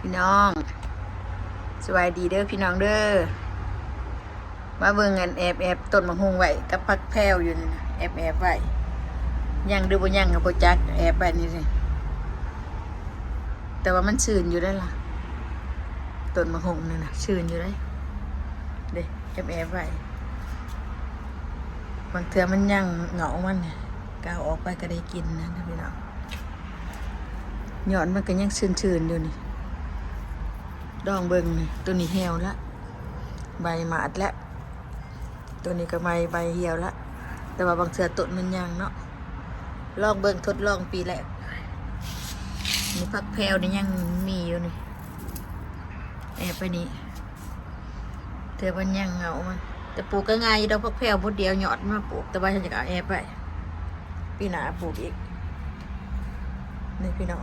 ພີ່ນ້ອງ ສະບາຍດີເດີພີ່ນ້ອງເດີ. ມາເບິ່ງອັນແອບໆຕົ້ນໝາກຫຸ່ງໄວ້ກັບຜັກແພວຢູ່ນີ້ນະ ແອບໆໄວ້ ຍັງຫຼືບໍ່ຍັງກໍບໍ່ຈັກ ແອບໄວ້ນີ້ເດ. ແຕ່ວ່າມັນຊື່ນຢູ່ເດ້ລະ ຕົ້ນໝາກຫຸ່ງນີ້ນະ ຊື່ນຢູ່ເດ້ ເດ້ ແອບໆໄວ້. ບາງເທື່ອມັນຍັງເຫງົາມັນ ກໍເອົາອອກໄປກໍໄດ້ກິນນະພີ່ນ້ອງ. ຍອດມັນກໍຍັງຊື່ນໆຢູ່ນີ້ ລອງເບິ່ງນີ້. ໂຕນີ້ແຫ້ວລະ ໃບໝາດລະ ໂຕນີ້ກໍໃໝ່ ໃບຫ່ຽວລະ ແຕ່ວ່າບາງເທື່ອຕົ້ນມັນຍັງເນາະ. ລອງເບິ່ງ ທົດລອງປີແລກ. ນີ້ຜັກແພວນີ້ຍັງມີຢູ່ນີ້ ແອບໄປນີ້ ເທື່ອມັນຍັງເຫງົາມັນ. ແຕ່ປູກກໍງ່າຍຢູ່ດອກ ຜັກແພວບົດດຽວຍອດມາປູກ ແຕ່ວ່າເຮົາຢາກເອົາແອບໄວ້ ປີໜ້າປູກອີກ. ນີ້ພີ່ນ້ອງ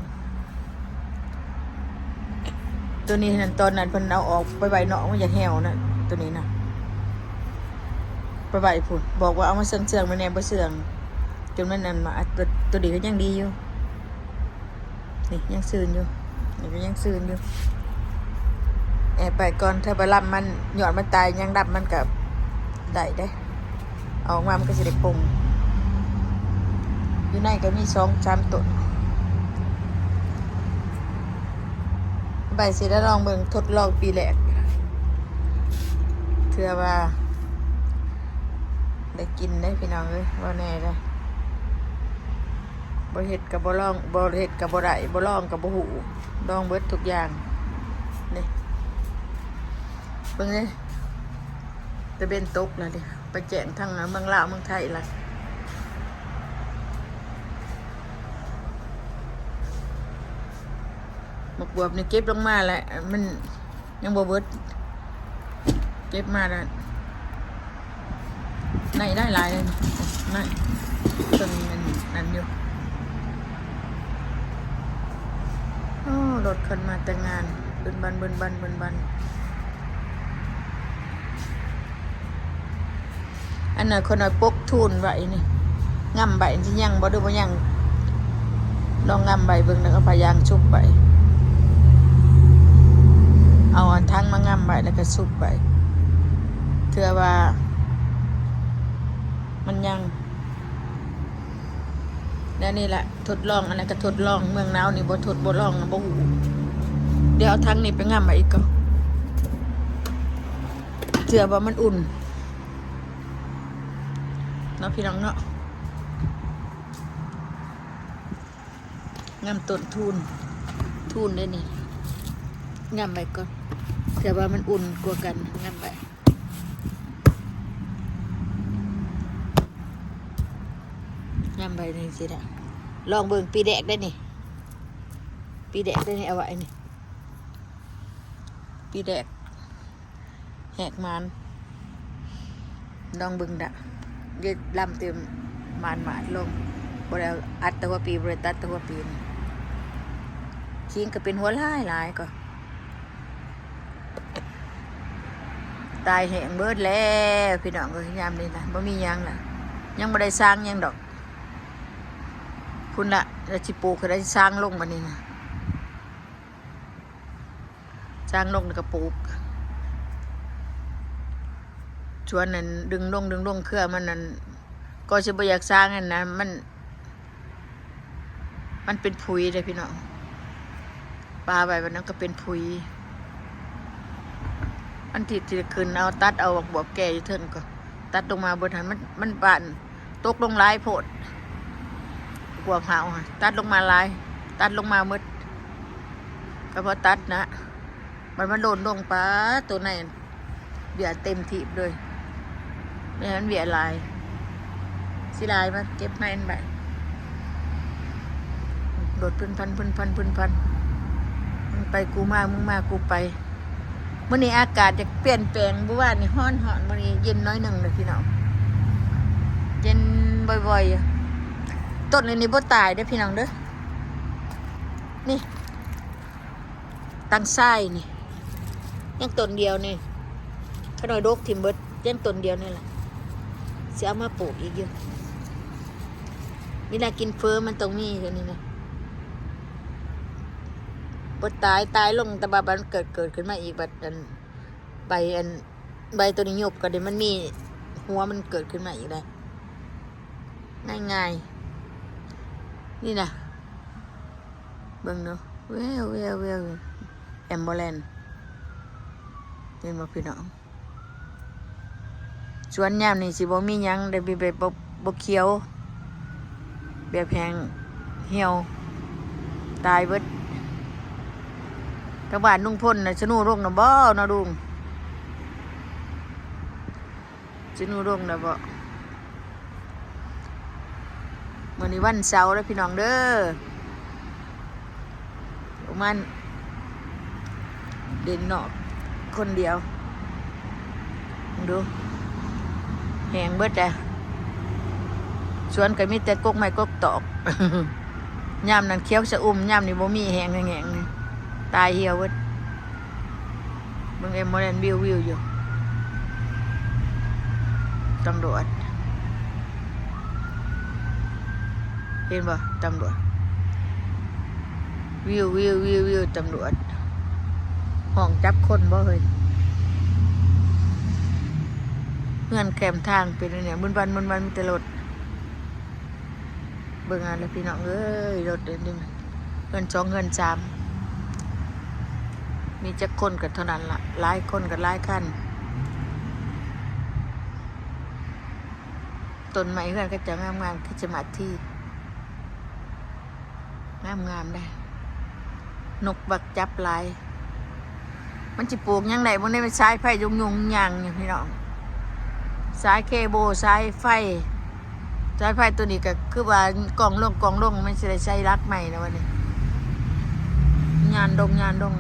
ໂຕນີ້ຫັ້ນ ຕອນນັ້ນເພິ່ນເອົາອອກໄປໄວ້ນອກ ມັນຢາກແຫ້ວນະ ໂຕນີ້ນະ ໄປໄວ້ພຸ້ນ ບອກວ່າເອົາມາເຊື່ອງໆ ມັນແດ່ບໍ່ເຊື່ອງ ຈົນມັນອັນມາ ໂຕ ໂຕນີ້ກໍຍັງດີຢູ່. ນີ້ຍັງຊື່ນຢູ່ ນີ້ກໍຍັງຊື່ນຢູ່ ແອບໄປກ່ອນ. ຖ້າວ່າລຳມັນ ຍອດມັນຕາຍ ຍັງດຳມັນກໍໄດ້ເດ້ ເອົາອອກມາມັນກໍຊິໄດ້ປົ່ງ. ຢູ່ໃນກໍມີສອງສາມຕົ້ນ ໄປຊິໄດ້ລອງເບິ່ງ ທົດລອງປີແລກ ເທື່ອວ່າໄດ້ກິນເດ້ພີ່ນ້ອງເອີຍ ເວົ້າແນ່ເດ້. ບໍ່ເຮັດກໍບໍ່ລອງ ບໍ່ເຮັດກໍບໍ່ໄດ້ ບໍ່ລອງກໍບໍ່ຮູ້ ລອງເບິດທຸກຢ່າງ. ນີ້ ເບິ່ງເດ້ ຕາເວັນຕົກລະເດ້ ໄປແຈ້ງທາງເມືອງລາວເມືອງໄທລະ. ໝາກບວບນີ້ເກັບລົງມາແລ້ວ ມັນຍັງບໍ່ເບິດ ເກັບມາແລ້ວ ໃນໄດ້ຫຼາຍເລີຍ ໃນເພິ່ນອັນຢູ່. ໂອ້ ລົດເພິ່ນມາແຕ່ງານ ບຶນບັນ ບຶນບັນ ບຶນບັນ. ອັນນັ້ນຂ້ອຍນ້ອຍປົກທູນໄວ້ນີ້ ງ່ຳໄວ້ຊິຍັງບໍ່ ຫຼືບໍ່ຍັງ ລອງງ່ຳໄວ້ເບິ່ງ ແລ້ວກໍພະຍາງຊຸບໄວ້ ເອົາອັນຖັງມາງ່ຳໄວ້ ແລ້ວກໍຊຸບໄວ້ ເທື່ອວ່າມັນຍັງ. ແນວນີ້ແຫຼະ ທົດລອງ ອັນນັ້ນກໍທົດລອງ ເມືອງໜາວນີ້ບໍ່ທົດບໍ່ລອງນະ ບໍ່ຮູ້. ດຽວເອົາຖັງນີ້ໄປງ່ຳໄວ້ອີກກ່ອນ ເທື່ອວ່າມັນອຸ່ນເນາະ ພີ່ນ້ອງເນາະ. ງ່ຳຕົ້ນທູນ ທູນເດ້ນີ້ ງ່ຳໄວ້ກ່ອນ ເທື່ອວ່າມັນອຸ່ນກວ່າກັນ ງ່ຳໄວ້ ງ່ຳໄວ້ຈັ່ງຊີ້ລະ. ລອງເບິ່ງ ປີແດກໄດ້ນີ້ ປີແດກໄດ້ນີ້ ເອົາໄວ້ນີ້ ປີແດກ ແຫກມານ ລອງເບິ່ງດະ ເຮັດລຳຕື່ມມານມາດລົງ ບໍ່ໄດ້ອັດແຕ່ຫົວປີ ບໍ່ໄດ້ຕັດແຕ່ຫົວປີນີ້. ຄີງກໍເປັນຫົວຫຼາຍໆ ກໍຕາຍແຫ້ງເບິດແລ້ວ ພີ່ນ້ອງເອີຍ. ຍາມນີ້ນະ ບໍ່ມີຫຍັງລະ ຍັງບໍ່ໄດ້ສ້າງຫຍັງດອກ ພຸ້ນລະ ແລ້ວຊິປູກ ກໍໄດ້ສ້າງລົງບັດນີ້ນະ. ສ້າງລົງແລ້ວກໍປູກ ຊວນນັ້ນດຶງລົງ ດຶງລົງ ເຄືອມັນນັ້ນ ກໍຊິບໍ່ຢາກສ້າງຫັ້ນນະ ມັນ ມັນເປັນຜຸຍເດ້ພີ່ນ້ອງ ປະໄວ້ບັດນັ້ນກໍເປັນຜຸຍ. ອັນທີ່ ທີ່ຂຶ້ນເອົາ ຕັດເອົາໝາກບວບແກ່ຢູ່ເທິງກໍຕັດລົງມາເບິດຫັ້ນ ມັນ ມັນບານ ຕົກລົງຫຼາຍໂພດ ກວບເຫົາ ຕັດລົງມາຫຼາຍ ຕັດລົງມາໝົດ ກໍພໍຕັດນະ ມັນມາໂດນລົງ ປາໂຕໃນເບ້ຍເຕັມຖີບເລີຍ ແມ່ນມັນເບ້ຍຫຼາຍ ຊິຫຼາຍ ມາເກັບໃນມັນໄວ້ ໂດດຟຶນຟັນ ຟຶນຟັນ ຟຶນຟັນ ມຶງໄປກູມາ ມຶງມາກູໄປ. ມື້ນີ້ອາກາດຈະປ່ຽນແປງ ມື້ວານນີ້ຮ້ອນໆ ມື້ນີ້ເຢັນໜ້ອຍໜຶ່ງເດີພີ່ນ້ອງ ເຢັນບໍ່ອຍໆ. ຕົ້ນອັນນີ້ບໍ່ຕາຍເດີພີ່ນ້ອງເດີ ນີ້ ຕັງຊາຍນີ້ ຍັງຕົ້ນດຽວນີ້ ຂະນ້ອຍດົກຖິ້ມເບິດ ຍັງຕົ້ນດຽວນີ້ລະ ຊິເອົາມາປູກອີກຢູ່. ເວລາກິນເຝີມັນຕ້ອງມີຢູ່ນີ້ນະ ບໍ່ຕາຍ ຕາຍລົງ ແຕ່ວ່າມັນເກີດ ເກີດຂຶ້ນມາອີກ ບັດອັນ ໃບອັນ ໃບໂຕນີ້ຍຸບກໍໄດ້ ມັນມີຫົວມັນເກີດຂຶ້ນມາອີກແລ້ວ ງ່າຍໆ ນີ້ນະ ເບິ່ງເນາະ ແວວໆໆ ແອມບູແລນ ເຫັນບໍ່ພີ່ນ້ອງ? ສວນຍາມນີ້ຊິບໍ່ມີຫຍັງ ໄດ້ມີແບບບໍ່ ບໍ່ຂຽວ ແບບແຫ້ງຫ່ຽວ ຕາຍເບິດ. ແຖວບ້ານລຸງພົນນະ ສະໜູລົງນະບໍ່ເນາະລຸງ? ສະໜູລົງນະບໍ່? ມື້ນີ້ວັນເສົາເດີພີ່ນ້ອງເດີ ປະມານ ເຫຼັ້ນນອກຄົນດຽວ ເບິ່ງດູ ແຫ້ງເບິດແລ້ວ ສວນກໍມີແຕ່ກົກໄມ້ກົກຕອກ ຍາມນັ້ນຂຽວຊະອຸ່ມ ຍາມນີ້ບໍ່ມີ ແຫ້ງແຫ້ງໆ ຕາຍຫ່ຽວເບິດ. ເບິ່ງເອັມໂມແລນວິວໆຢູ່ ຕຳຫຼວດ ເຫັນບໍ່ ຕຳຫຼວດ ວິວໆໆ ຕຳຫຼວດ ຫ້ອງຈັບຄົນບໍ່ເຮີ້ຍ? ເຮືອນແຄມທາງເປັນແນວນີ້ ມຶນວັນ ມຶນວັນ ມີແຕ່ລົດ. ເບິ່ງເອົາລະພີ່ນ້ອງເອີຍ ລົດເດີນີ້ ເຮືອນສອງເຮືອນສາມ ມີຈັກຄົນກໍເທົ່ານັ້ນລະ ຫຼາຍຄົນກໍຫຼາຍຄັນ. ຕົ້ນໄມ້ເຮືອນເຂົາເຈົ້າງາມໆ ຄຣິສມາດທີ ງາມໆ ເດ້ ນົກບັກຈັບຫຼາຍ. ມັນຊິປູກຫຍັງໄດ້ ເບິ່ງແດ່ ມັນສາຍໄຟຍຸງໆຍາງຢູ່ພີ່ນ້ອງ ສາຍເຄເບິ້ນ ສາຍໄຟ ສາຍໄຟໂຕນີ້ກໍຄືວ່າກ່ອງລົງ ກ່ອງລົງ ມັນຊິໄດ້ໃສ່ຫຼັກໄມ້ແລ້ວບັດນີ້ ຍານດົງ ຍານດົງ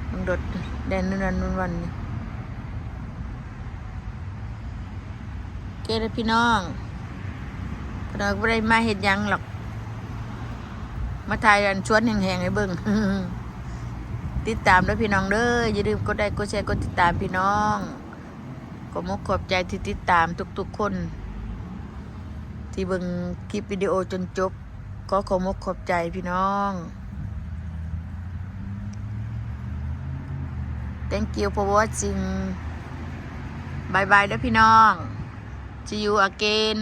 ມັນໂດດແລ່ນນັ້ນໆ ວັນໆ ນີ້. ໂອເຄເດີພີ່ນ້ອງ ພວກເຮົາບໍ່ໄດ້ມາເຮັດຫຍັງຫຼອກ ມາຖ່າຍອັນສວນແຫ້ງໆໃຫ້ເບິ່ງ. ຕິດຕາມເດີພີ່ນ້ອງເດີ ຢ່າລືມກົດໄລ ກົດແຊ ກົດຕິດຕາມພີ່ນ້ອງ. ຂອບອົກຂອບໃຈທີ່ຕິດຕາມທຸກໆຄົນ ທີ່ເບິ່ງຄລິບວິດີໂອຈົນຈົບ. ຂໍຂອບອົກຂອບໃຈພີ່ນ້ອງ. Thank you for watching. ບາຍບາຍເດີພີ່ນ້ອງ. See you again.